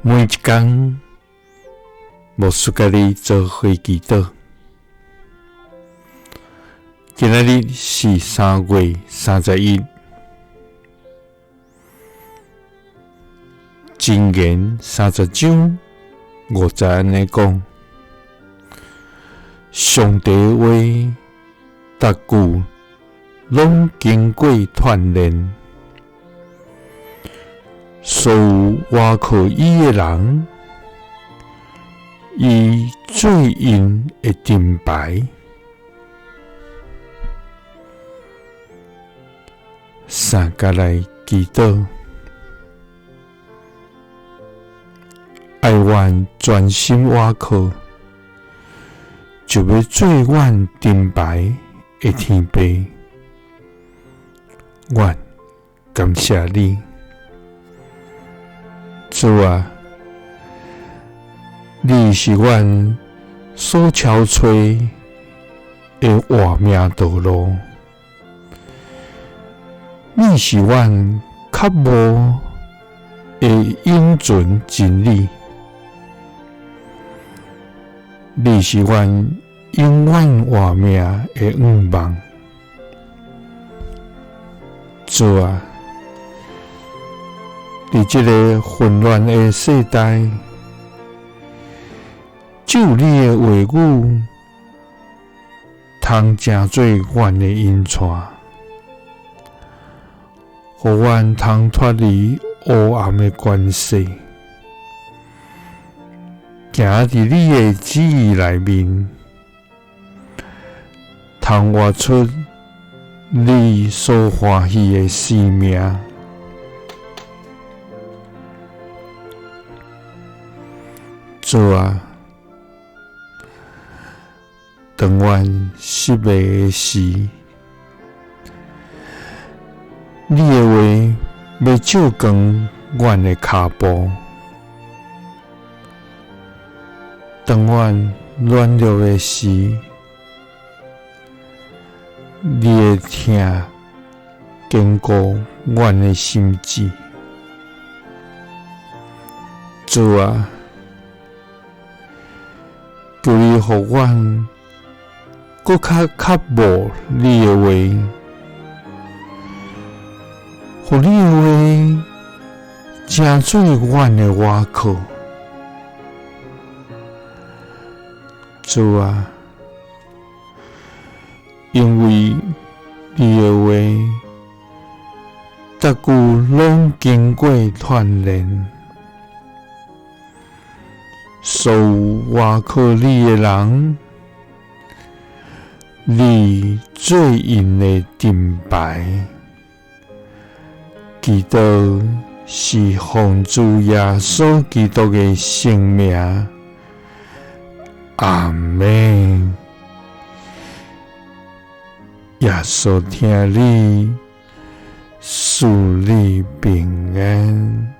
每一工，牧師佮你做伙祈禱。今仔日是3月31，箴言30章5節按呢講：上帝話，逐句攏經過鍛煉，所有倚靠伊的人，伊做𪜶的盾牌。三佮來祈禱，愛阮專心倚靠，就欲做阮盾牌的天父，阮感謝你，主啊，你是阮所撨揣的活命道路，你是阮渴慕的永存真理，你是阮永遠活命的向望。主啊，佇這个混亂的世代，只有你的話語通成做阮的引帶，予阮通脫離黑暗的權勢，行佇你的旨意內面，通活出你所歡喜的生命。主啊，當阮失迷的時，你的話欲照光阮的跤步；當阮軟弱的時，你的疼堅固阮的心志。主啊，求你予阮閣較渴慕你的話，予你的話成做阮的倚靠。主啊，因為你的話，逐句攏經過鍛煉，所有倚靠你的人，你做𪜶的盾牌。祈禱是奉主耶穌基督的聖名，阿們。耶穌疼你，賜你平安。